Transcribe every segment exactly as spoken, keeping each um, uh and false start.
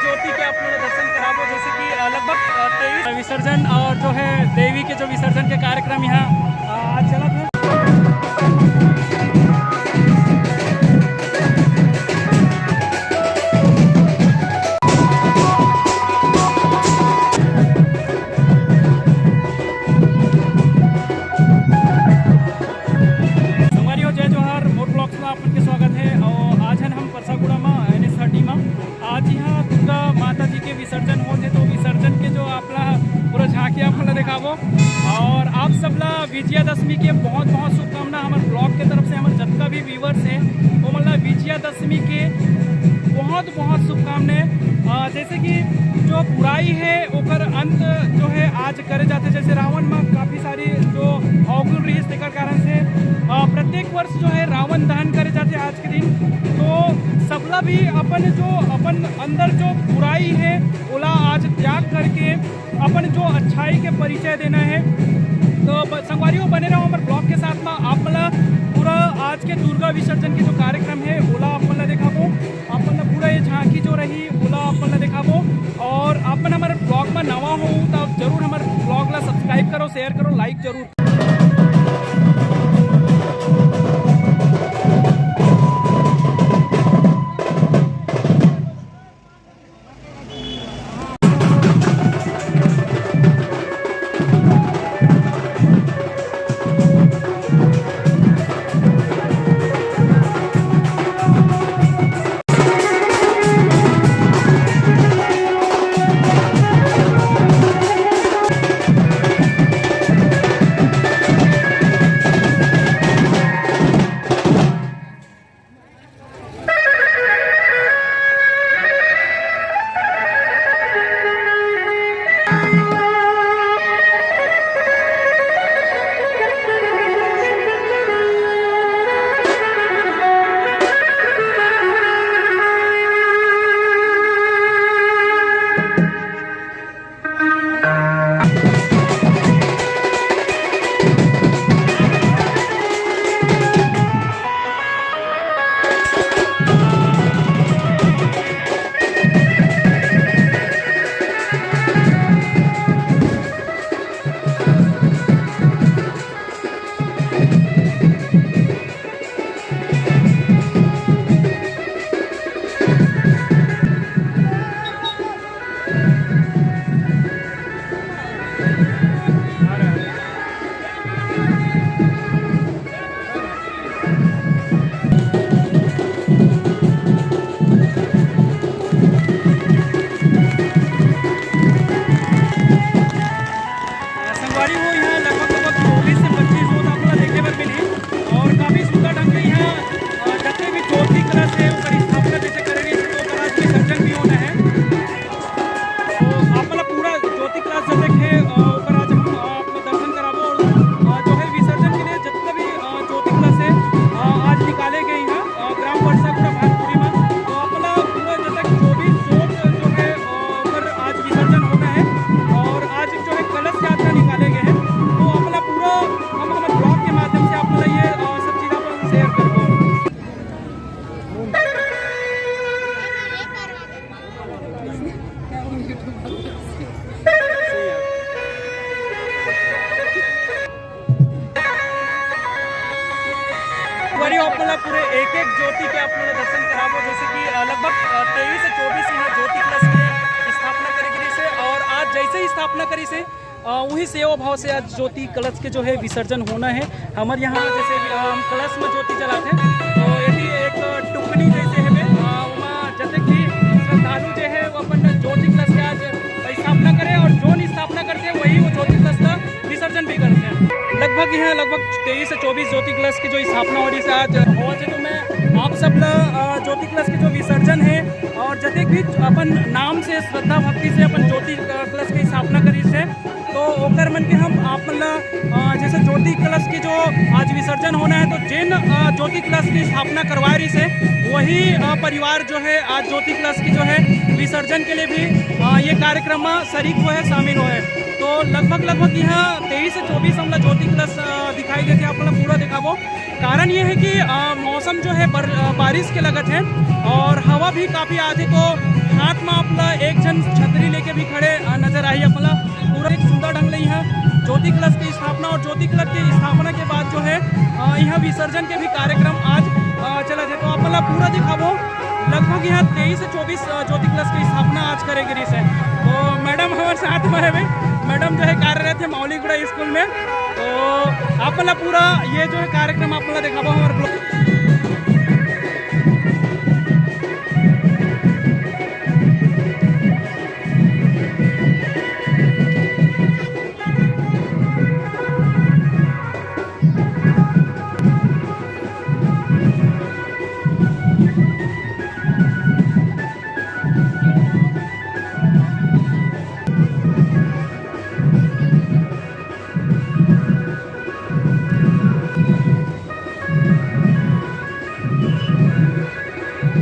ज्योति के आप मन ल दर्शन कराबो, जैसे कि, अ, लगभग, अ, तेईस विसर्जन और जो है देवी के जो विसर्जन के कार्यक्रम यहाँ, अ, आज चलत हे। संगवारी हो, जय जोहार, मोर vlogs में आप मन के स्वागत है। और आज हन हम परसागुड़ा में N H thirty में। आज यहाँ दुर्गा माता जी के विसर्जन होत हे, तो विसर्जन के जो आप ला पूरा झांकी आप मन ला दिखाबो। और आप सब ला विजयादशमी के बहुत बहुत शुभकामना हमर vlog के तरफ से। हमर जतका भी viewers हे, वो मन ला विजयादशमी के बहुत बहुत शुभकामनाएं। अ, जैसे कि जो बुराई है ओकर अंत जो है आज करे जाथे। जैसे रावण में काफ़ी सारी जो अवगुण रहिस, तेकर कारण से, अ, प्रत्येक वर्ष जो है रावण दहन करे जाथे आज के दिन। तो सबला भी अपन जो, अपन अंदर जो बुराई है ओला आज त्याग करके अपन जो अच्छाई के परिचय देना है। तो ब-, संगवारी हो, बने रहो हमर vlog के साथ में। आप मन ला पूरा आज के दुर्गा विसर्जन के जो कार्यक्रम है ओला आप मन ला दिखाबो। आप मन ला पूरा ये झांकी जो रही ओला आप मन ला दिखाबो। और आप मन हमर vlog में नवा हो तो आप जरूर हमर vlog ला subscribe करो, share करो, like जरूर। संगवारी हो, यहाँ लगभग, लगभग चौबीस से पच्चीस जोत आप ला देखे बर मिलही और काफ़ी सुंदर ढंग से यहाँ, अ, जतने भी ज्योति कलश है, ओकर स्थापना जैसे करे रहिस, तो ओकर आज विसर्जन भी होना है। तो आप मन ला पूरा ज्योति कलश जो देखे, अ, ओकर आज हम, अ, आप ला दर्शन कराबो और, अ, जो है विसर्जन के लिए जतने भी, अ, ज्योति कलश है, अ, आज निकाले गए हैं, अ, ग्राम परसागुड़ा भानपुरी में। तो आप मन ला पूरा जब तक चौबीस जोत जो है, अ, ओकर आज विसर्जन होना है और आज जो है कलश यात्रा निकाले गए हैं। तो आप मन ला पूरा हम हमर vlog के माध्यम से आप मन ला ये, अ, सब चीज़ आप मन ला share करबो। संगवारी हो, आप मन ला पूरे एक एक ज्योति के आप मन ला दर्शन कराबो, जैसे कि, अ, लगभग, अ, तेईस से चौबीस यहाँ ज्योति कलश के स्थापना करे गिरिस हे और आज जैसे ही स्थापना करिस हे, अ, वही सेवा भाव से आज ज्योति कलश के जो है विसर्जन होना है। हमर यहाँ जैसे, अ, हम कलश में ज्योति जलाथे, तो ये भी एक टुकनी जैसे है, अ, ओमा जतेक भी श्रद्धालु जे है वो अपन ज्योति कलश के आज स्थापना करे और जोन स्थापना करथे वही वो ज्योति कलश का विसर्जन भी करथे। लगभग यहाँ लगभग तेईस से चौबीस ज्योति कलश के जो स्थापना हो रही है आज होवत हे, तो मैं आप सब ला, अ, ज्योति कलश के जो विसर्जन है और जतेक भी अपन नाम से श्रद्धा भक्ति से अपन ज्योति, अ, कलश के स्थापना करिस हे, तो ओकर मन के हम आप मन ला, अ, जैसे ज्योति कलश के जो आज विसर्जन होना है, तो जेन, अ, ज्योति कलश की स्थापना करवाए रहिस हे, वही, अ, परिवार जो है आज ज्योति कलश की जो है विसर्जन के लिए भी, अ, ये कार्यक्रम में शरीक होए, शामिल होए। तो लगभग, लगभग यहाँ तेईस से चौबीस हमला ज्योति कलश, अ, दिखाई देथे, आप मन ला पूरा दिखाबो। कारण ये है कि, अ, मौसम जो है बर-, अ, बारिश के लगत है और हवा भी काफ़ी आथे, तो साथ में आप ला एक झन छतरी लेके भी खड़े, अ, नजर आही आप ला। पूरा एक सुंदर ढंग ले यहाँ ज्योति कलश की स्थापना और ज्योति कलश की स्थापना के बाद जो है, अ, यहाँ विसर्जन के भी कार्यक्रम आज, अ, चलत हे। तो आप ला पूरा दिखाबो, लगभग यहाँ तेईस से चौबीस, अ, ज्योति कलश की स्थापना आज करे गिरिस हे। तो मैडम हमारे साथ में है, मैडम जो है कार्यरत है मौलिकगुड़ा स्कूल में। तो आप ला पूरा ये जो है कार्यक्रम आप ला दिखाबो हमारे ब्लॉग।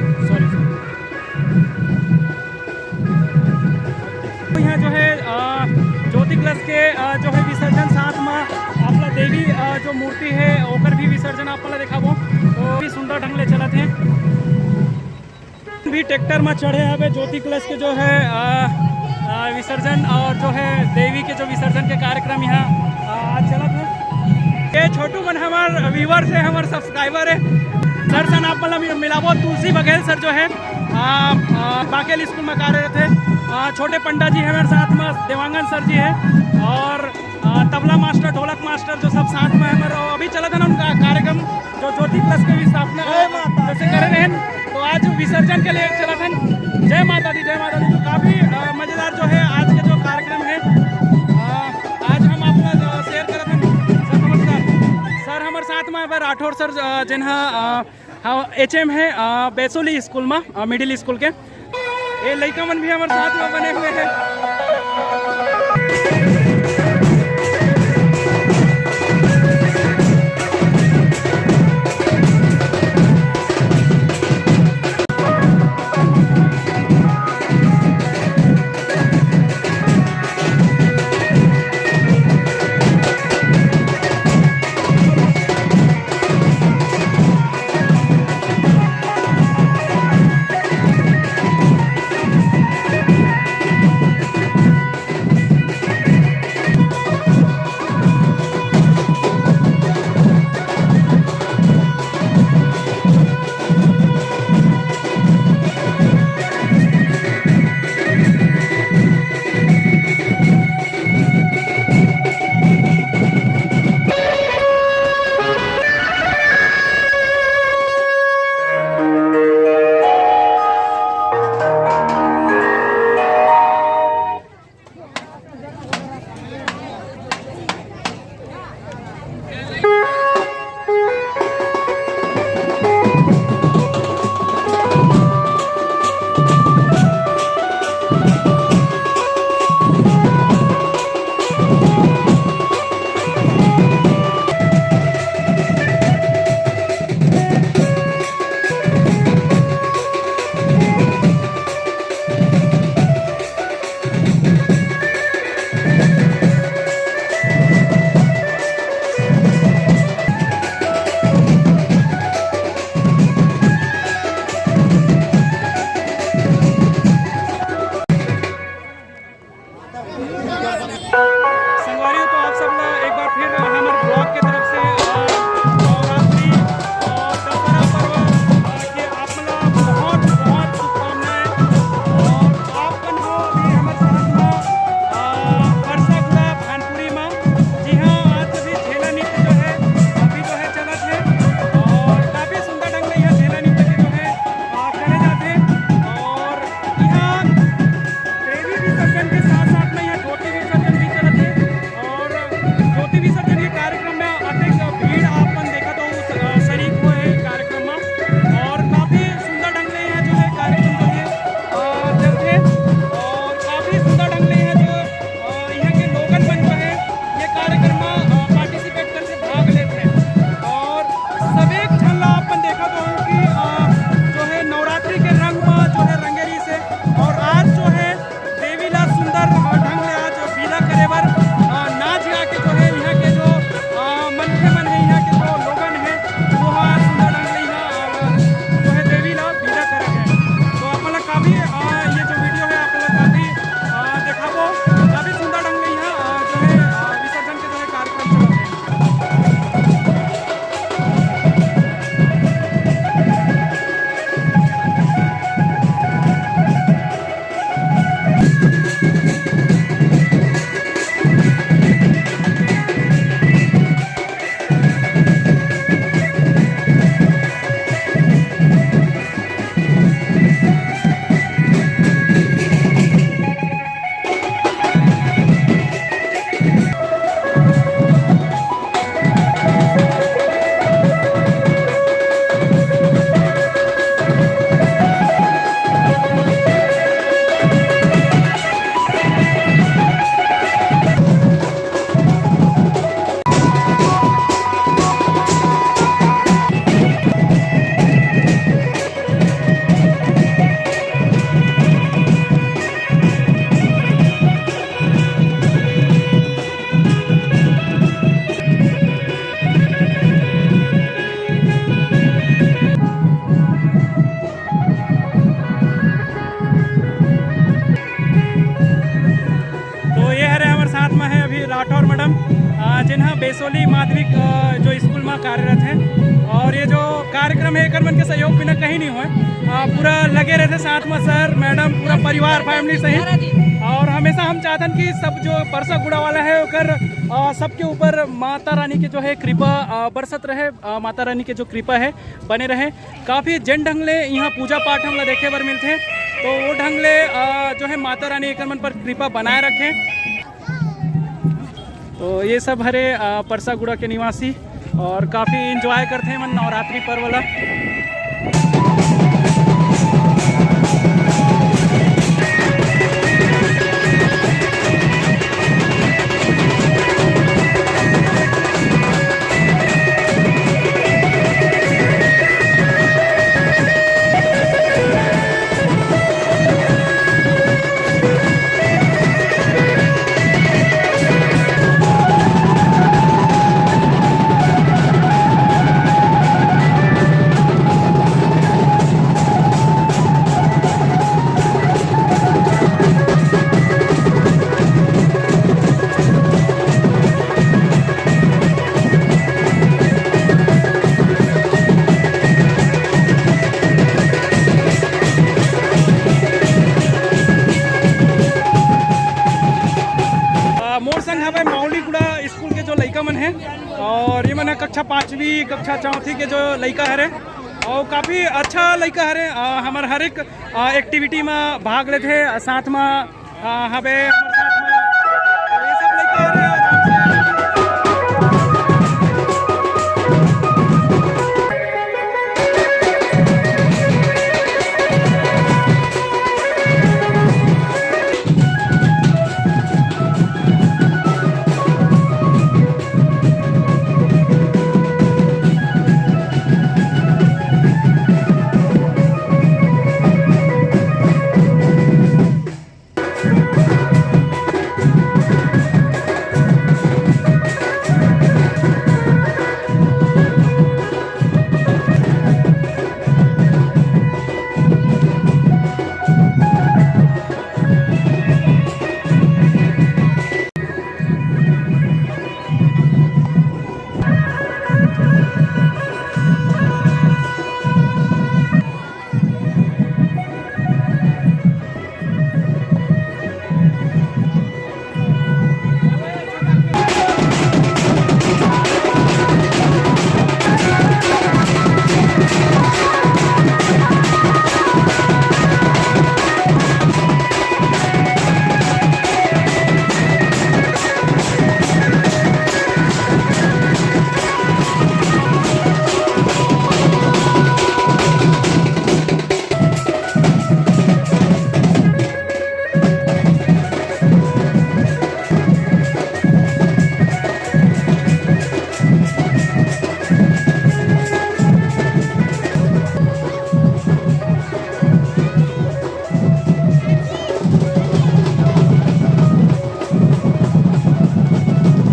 Sorry, sorry. तो यहाँ जो है, अ, ज्योति कलश के, अ, जो है विसर्जन, साथ में आपला देवी, अ, जो मूर्ति है ओकर भी विसर्जन आप ला दिखाबो। तो भी सुंदर ढंग ले चलत है। भी ट्रैक्टर में चढ़े हवे ज्योति कलश के जो है, अ, अ, विसर्जन और जो है देवी के जो विसर्जन के कार्यक्रम यहाँ, अ, आज चलत है। ये छोटू मन हमार व्यूअर है, हमार सब्सक्राइबर है। सर सन आप मतलब मिलाबो, तुलसी बघेल सर जो है, अ, अ, बाकेल स्कूल में कार्यरत है। अ, छोटे पंडा जी हमारे साथ में, देवांगन सर जी है और, अ, तबला मास्टर, ढोलक मास्टर जो सब साथ में है हमारे। अभी चलत है ना उनका कार्यक्रम जो ज्योति कलश के भी स्थापना जय माता जैसे करे रहन, तो आज विसर्जन के लिए चलत हन। जय माता दी, जय माता दी। तो काफ़ी, अ, मज़ेदार जो है आज के जो कार्यक्रम है, अ, आज हम आप ला, अ, शेयर करत हन। सर नमस्कार। सर हमारे साथ में हवे राठौर सर, अ, जिन्हा, अ, हाँ, एचएम है, अ, बैसोली स्कूल में, अ, मिडिल स्कूल के। ये लइका मन भी हमारे साथ में बने हुए हैं। माध्यमिक, अ, जो स्कूल में कार्यरत है, और ये जो कार्यक्रम है, एकर मन के सहयोग बिना कहीं नहीं होए। अ, पूरा लगे रहते साथ में सर, मैडम, पूरा परिवार, फैमिली सहित। और हमेशा हम चाहतन कि सब जो परसा गुड़ा वाला है, ओकर, अ, सबके ऊपर माता रानी के जो है कृपा, अ, बरसत रहे, अ, माता रानी के जो कृपा है बने रहे। काफ़ी जेन ढंग ले यहाँ पूजा पाठ हमला देखे बर मिलथे, तो वो ढंग ले, अ, जो है माता रानी एकर मन पर कृपा बनाए रखे। तो ये सब हरे, अ, परसा गुड़ा के निवासी और काफ़ी एंजॉय करथे मन नवरात्रि पर्व ला। अ, मोर संग हवय मौली गुड़ा स्कूल के जो लइका मन हे, और ये मन ह कक्षा पाँचवीं, कक्षा चौथी के जो लइका हरे, और काफ़ी अच्छा लइका हरे। अ, हमर हर एक, अ, एक्टिविटी में भाग लेथे, साथ में, अ, हवे हमर साथ में। तो ये सब लइका हरे, आराम से।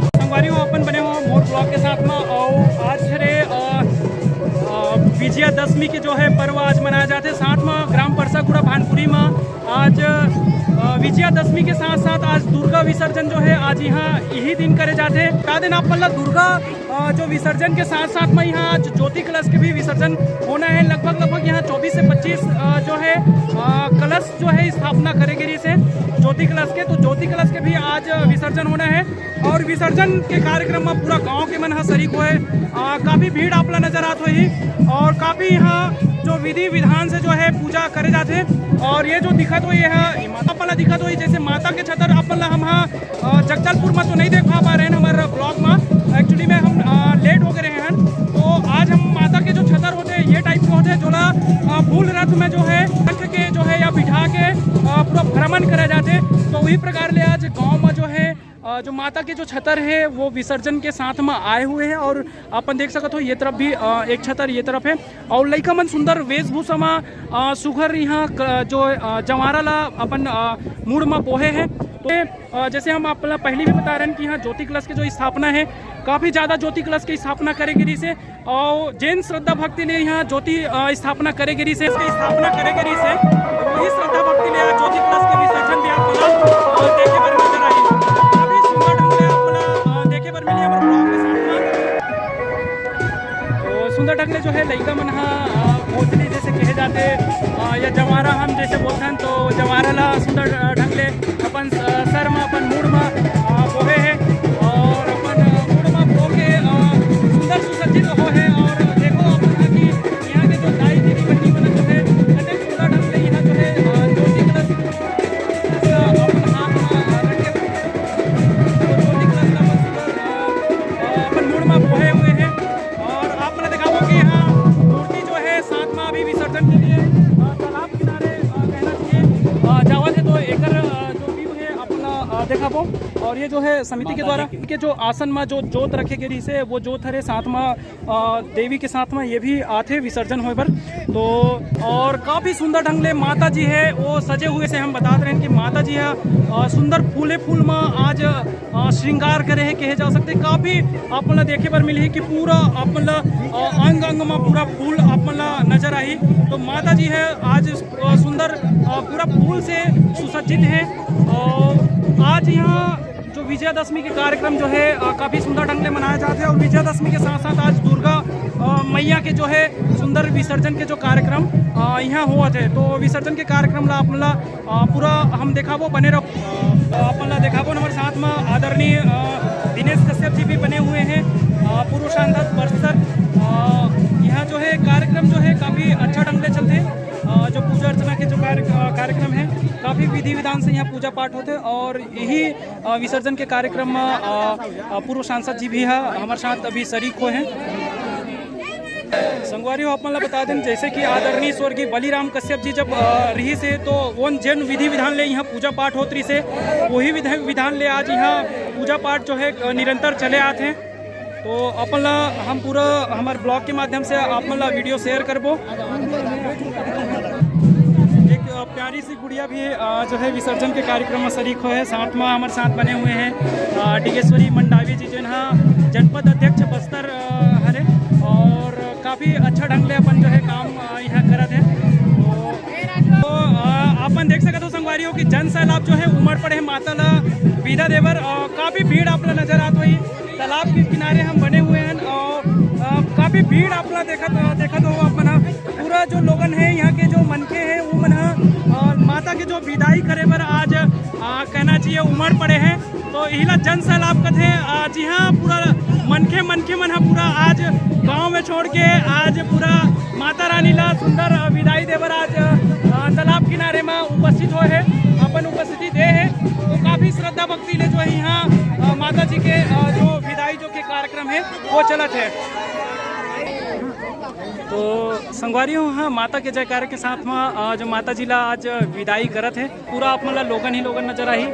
संगवारी हो, अपन बने हो मोर ब्लॉग के साथ में। और आज हरे, अ, अ, विजयादशमी के जो है पर्व आज मनाया जाते, साथ में ग्राम परसा गुड़ा भानपुरी में आज, अ, विजयादशमी के साथ साथ आज दुर्गा विसर्जन जो है आज यहाँ यही दिन करे जाते। बता देना आप मन ला दुर्गा, अ, जो विसर्जन के साथ साथ में यहाँ आज ज्योति कलश के भी विसर्जन होना है। लगभग लगभग यहाँ चौबीस से पच्चीस, अ, जो है, अ, कलश जो है स्थापना करे गिरी से ज्योति कलश के, तो ज्योति कलश के भी आज विसर्जन होना है। और विसर्जन के कार्यक्रम में पूरा गांव के मन ह शरीक होए, अ, काफी भीड़ आपला नजर आत होही। और काफी यहाँ जो विधि विधान से जो है पूजा करे जाथे। और ये जो दिखत होही, ये ह माता वाला दिखत होही, जैसे माता के छतर अपन ला हम ह, अ, जगदलपुर में तो नहीं देख पा, पा रहे हैं हमारे ब्लॉग में। एक्चुअली में हम, अ, लेट हो गए रहे हैं, तो आज हम माता के जो छतर होते हैं ये टाइप के होते हैं, जोला, अ, फूल रथ में जो है रख के जो है या बिठा के, अ, पूरा भ्रमण करा जाते। तो वही प्रकार ले आज गांव में जो है, अ, जो माता के जो छतर है वो विसर्जन के साथ में आए हुए हैं। और अपन देख सकत हो ये तरफ भी, अ, एक छतर ये तरफ है। और लइका मन सुंदर वेशभूषा में, अ, सुघर यहाँ क-, जो, अ, जवारा ला अपन, अ, मुड़ में बोहे हैं। तो, अ, जैसे हम आप ला पहले भी बता रहे हैं कि यहाँ ज्योति कलश के जो स्थापना है, काफ़ी ज़्यादा ज्योति कलश की स्थापना करे गिरी से। और जैन श्रद्धा भक्ति ले यहाँ ज्योति, अ, स्थापना करे गिरी से, इसके स्थापना करे गिरी से, वही श्रद्धा भक्ति ले यहाँ ज्योति कलश के विसर्जन भी आप मन ला, अ, देखे बर नजर आही। काफी सुंदर ढंग से आप मन ला, अ, देखे बर मिली हमर ब्लॉग के साथ में। सुंदर ढंग ले जो है लइका मन ह, अ, भोजली जैसे कहे जाथे, अ, या जवारा हम जैसे बोलथन, तो जवारा ला सुंदर, अ, ढंग ले अपन, अ, सर म, अपन मुड़ म, अ, बोहे हे और अपन, अ, मुड़ म बो के, अ, सुंदर सुसज्जित हो हे। और देखो आप मन ह कि यहाँ के जो दाई दीदी बहिनी मन जो है, कतेक सुंदर ढंग ले यहाँ जो है, अ, ज्योति कलश, अ, अपन हाथ म, अ, रखे हुए हैं। तो ज्योति कलश ला अपन सुंदर, अ, अ, अपन मुड़ म बोहे हुए हैं। और आप मन देखाबो कि यहाँ मूर्ति जो है साथ में अभी विसर्जन के लिए, अ, तालाब किनारे, अ, कहना चाहिए, अ, जावत है। तो एकर, अ, जो व्यू है अपना, अ, देखाबो। और ये जो है समिति के द्वारा के जो आसन में जो जोत रखे गे रहिस हे, वो जोत हरे साथ में, अ, देवी के साथ में ये भी आथे विसर्जन होए बर। तो और काफी सुंदर ढंग ले माता जी है वो सजे हुए से हम बतात रहे हैं कि माता जी है, अ, सुंदर फूले फूल में आज, अ, श्रृंगार करे हे कहे जा सकथे। काफी आप मन ला देखे बर मिलही कि पूरा आप मन ला, अ, अंग अंग में पूरा फूल आप मन ला नजर आही। तो माता जी है आज, अ, सुंदर, अ, पूरा फूल से सुसज्जित है। और आज यहाँ जो विजयादशमी के कार्यक्रम जो है, अ, काफी सुंदर ढंग ले मनाया जात है। और विजयादशमी के साथ साथ आज दुर्गा, अ, मैया के जो है सुंदर विसर्जन के जो कार्यक्रम, अ, यहाँ होवत है, तो विसर्जन के कार्यक्रम ला आप मन ला, अ, पूरा हम देखाबो, बने रहो। अ, आप मन ला देखाबो, हमारे साथ में आदरणीय, अ, दिनेश कश्यप जी भी बने हुए हैं, अ, पूर्व सांसद बस्तर। अ, यहाँ जो है कार्यक्रम जो है काफी अच्छा ढंग ले चलथे। अ, जो पूजा अर्चना के जो कार्य-, अ, कार्यक्रम है, काफी विधि विधान से यहाँ पूजा पाठ होथे और यही, अ, विसर्जन के कार्यक्रम में, अ, अ, पूर्व सांसद जी भी है हमारे साथ अभी शरीक हुए हैं। संगवारी हो, आप मन ला बता दें, जैसे कि आदरणीय स्वर्गीय बलिराम कश्यप जी जब, अ, रहिस हे, तो ओन जेन विधि विधान ले यहाँ पूजा पाठ होत रहिस हे, वही विधि विधान ले आज यहाँ पूजा पाठ जो है, अ, निरंतर चले आत हे। तो अपन ला हम पूरा हमारे ब्लॉग के माध्यम से आप मन ला वीडियो शेयर करबो। एक, अ, प्यारी सी गुड़िया भी, अ, जो है विसर्जन के कार्यक्रम में शरीक हुए हैं, साथ में हमारे साथ बने हुए हैं, अ, डिगेश्वरी मंडावी जी, जेन हा जनपद अध्यक्ष बस्तर, अ, हरे, और काफी अच्छा ढंग ले अपन जो है काम, अ, यहाँ करत है। तो, तो, अ, आप मन देख सकत हो संगवारी हो कि जन सैलाब जो है उमड़ पड़े हैं माता ला विदा देबर, और काफी भीड़ आप ला नजर आत होही। तालाब के किनारे हम बने हुए हैं और, अ, काफी भीड़ आप ला देखत, अ, देखत हो आप मन ह। पूरा जो लोगन है, यहाँ के जो मनखे हैं, वो मन ह, अ, माता के जो विदाई करे बर आज, अ, कहना चाहिए उमड़ पड़े हैं। तो इहिला जन सैलाब कथे। अ, जी हाँ, पूरा मनखे, मनखे मन ह पूरा आज गांव में छोड़ के आज पूरा माता रानी ला सुंदर, अ, विदाई देबर आज, अ, तालाब किनारे में उपस्थित होए हैं, अपन उपस्थिति दे हैं। तो काफी श्रद्धा भक्ति ले जो है यहाँ, अ, माता जी के, अ, जो विदाई जो के कार्यक्रम है वो चलत है। तो संगवारी हो, हाँ, माता के जयकारा के साथ में, अ, जो माता जी ला आज विदाई करत है, पूरा आप मन ला लोगन ही लोगन नजर आही। तो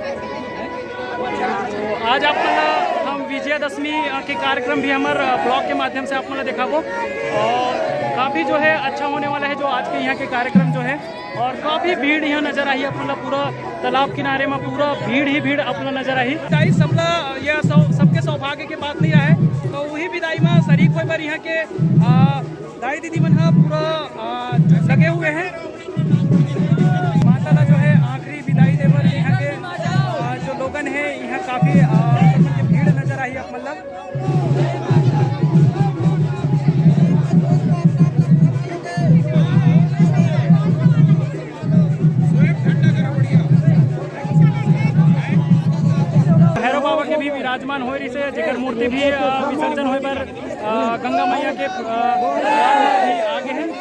आज आप मन ला हम विजयादशमी, अ, के कार्यक्रम भी हमर, अ, ब्लॉग के माध्यम से आप मन ला देखाबो और काफी जो है अच्छा होने वाला है जो आज के यहाँ के कार्यक्रम जो है। और काफी भीड़ यहाँ नजर आही आप मन ला, पूरा तालाब किनारे में पूरा भीड़ ही भीड़ आप मन ला नजर आही। विदाई सबला, यह सब, सबके सौभाग्य के बात नहीं रहे, तो वही विदाई में शरीक होए बर यहाँ के, आ, दाई दीदी मन हा पूरा, आ, लगे हुए हैं। माता ला जो है आखिरी विदाई देबर यहाँ के, आ, जो लोगन है यहाँ काफी, आ, भीड़ नजर आही आप मन ला। भैरव बाबा के भी विराजमान होए रहिसे, जेकर मूर्ति भी, अ, विसर्जन होए बर, अ, गंगा मैया के, अ, भी आगे हैं।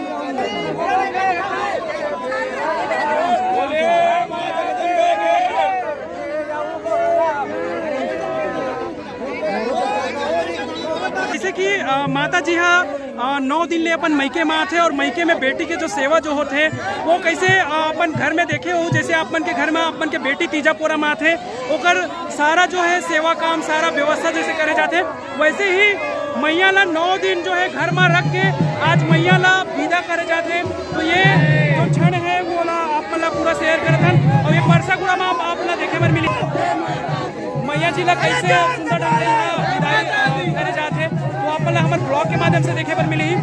जैसे कि, अ, माता जी हा, अ, नौ दिन ले अपन मइके में आथे और मइके में बेटी के जो सेवा जो होथे, वो कैसे, अ, अपन घर में देखे हो, जैसे आप मन के घर में आप मन के बेटी तीजा पोरा में आथे, ओकर सारा जो है सेवा काम, सारा व्यवस्था जैसे करे जाथे, वैसे ही मैया ला नौ दिन जो है घर में रख के आज मैया ला विदा करे जाथे। तो ये जो क्षण है, वो ला आप मन ला पूरा शेयर करत हन। और ये परसागुड़ा में आप, आप ला देखे बर मिली। मैया जी ला कैसे सुंदर ढंग से यहाँ विदाई, अ, करे जात हे, तो आप मन ला हमर ब्लॉग के माध्यम से देखे बर मिलही।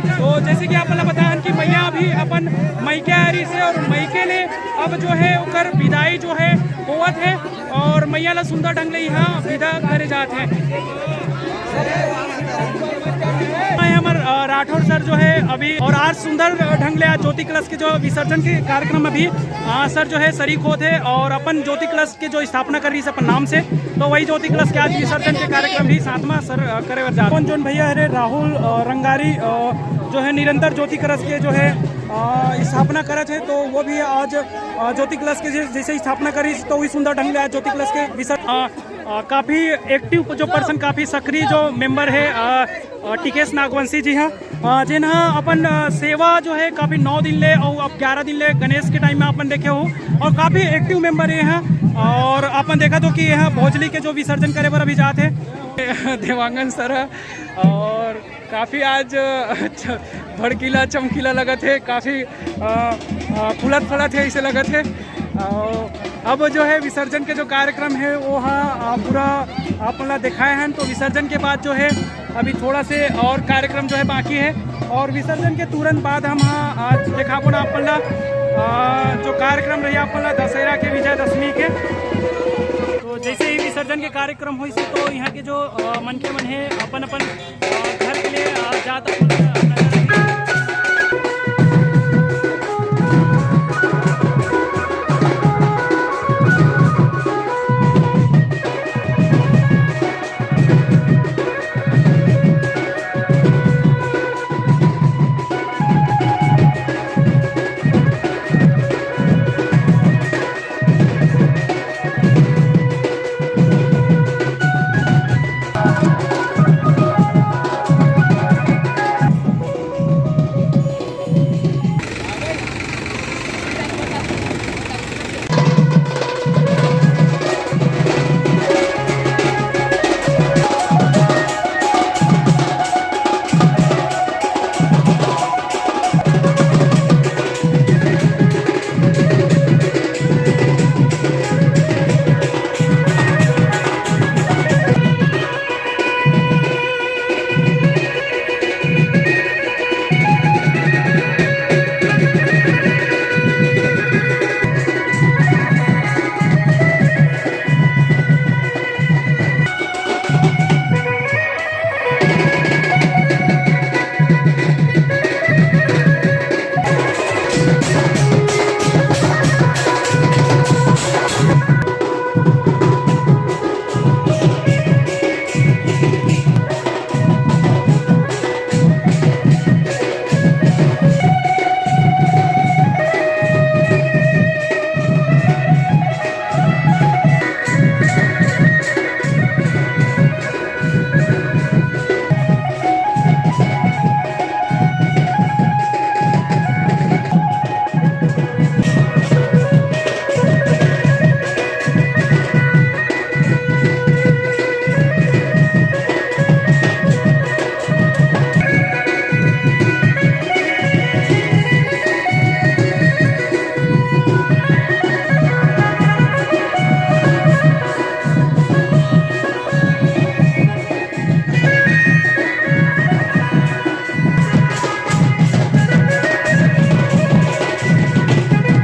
तो जैसे कि आप मन ला पता हन कि मैया अभी अपन मइके आ रहिसे और मइके ले अब जो है ओकर विदाई जो है होवत हे और मैया ला सुंदर ढंग ले यहाँ विदा करे जात हे। हमर, अ, राठौर सर जो है अभी, और आज सुंदर ढंग ले आज ज्योति कलश के जो विसर्जन के कार्यक्रम अभी, आ, सर जो है शरीक होत हे और अपन ज्योति कलश के जो स्थापना कर रही है अपन नाम से, तो वही ज्योति कलश के आज विसर्जन के कार्यक्रम भी साथ में सर, आ, करे बर जात। अपन जोन भैया हरे राहुल, आ, रंगारी, आ, जो है निरंतर ज्योति कलश के जो है, आ, स्थापना करत हे, तो वो भी आज, आ, ज्योति कलश के जै-, जैसे स्थापना करी, तो वही सुंदर ढंग ले आज ज्योति कलश के विसर्जन, आ, अ, काफ़ी एक्टिव जो पर्सन, काफ़ी सक्रिय जो मेंबर है, अ, अ, टीकेश नागवंशी जी हैं, अ, जिन ह अपन, अ, सेवा जो है काफ़ी नौ दिन ले और अब ग्यारह दिन ले गणेश के टाइम में अपन देखे हो और काफ़ी एक्टिव मेंबर ये हैं। और अपन देखा तो कि यह भोजली के जो विसर्जन करे बर अभी जात है देवांगन सर ह। और काफ़ी आज, अ, च-, भड़कीला चमकीला लगत हे, काफ़ी, अ, अ, फुलत फलत हे, ऐसे लगत हे। अ, अब जो है विसर्जन के जो कार्यक्रम है वो ह, अ, पूरा आप मन ला दिखाए हैं। तो विसर्जन के बाद जो है अभी थोड़ा से और कार्यक्रम जो है बाकी है और विसर्जन के तुरंत बाद हम ह, अ, दिखाबो ना आप मन ला, अ, जो कार्यक्रम रही आप मन ला दशहरा के, विजयदशमी के। तो जैसे ही विसर्जन के कार्यक्रम होइस तो यहाँ के जो, अ, मनखे मन है अपन अपन घर के लिए, अ, जात अपन, अ,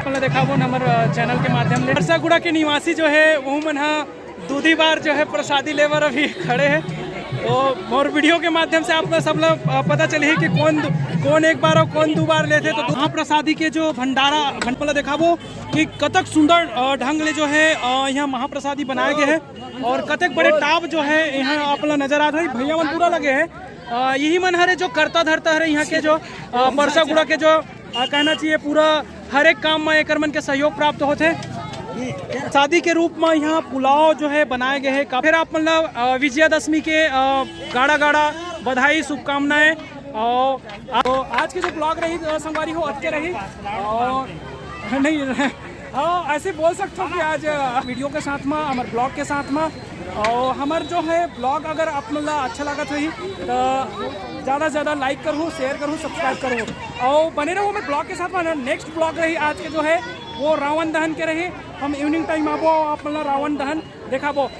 अपन ला देखाबो न हमर, अ, चैनल के माध्यम ले। परसागुड़ा के निवासी जो है, वो मन ह दूधी बार जो है प्रसादी ले बर अभी खड़े हैं। तो मोर वीडियो के माध्यम से आप लोग सब लोग, अ, पता चलही कि कौन दु-, कौन एक बार और कौन दो बार लेथे। तो महाप्रसादी के जो भंडारा, भंडारा देखाबो कि कतक सुंदर, अ, ढंग ले जो है, अ, यहाँ महाप्रसादी बनाए गए हैं और कतक बड़े टाब जो है यहाँ आप लोग नजर आत है। भैया मन पूरा लगे हैं। अ, यही मन हरे जो करता धरता हरे यहाँ के जो, अ, परसागुड़ा के जो, अ, कहना चाहिए पूरा हर एक काम में एकर मन के सहयोग प्राप्त होथे। शादी के रूप में यहाँ पुलाव जो है बनाए गए हैं। का-, फिर आप मतलब, अ, विजयादशमी के, अ, गाड़ा गाड़ा बधाई, शुभकामनाएं। और, और आज के जो ब्लॉग रही, अ, संगवारी हो, अतके रही। और नहीं, हाँ, ऐसे बोल सकथो कि आज, अ, वीडियो के साथ में, हमर ब्लॉग के साथ में, और हमर जो है ब्लॉग अगर आप मन ला अच्छा लागत होही, तो ज़्यादा से ज़्यादा लाइक करहु, शेयर करहु, सब्सक्राइब करहु, और बने रहू हमर ब्लॉग के साथ में। नेक्स्ट ब्लॉग रही आज के जो है, वो रावण दहन के रही। हम इवनिंग टाइम आबो, आप मन ला रावण दहन देखाबो।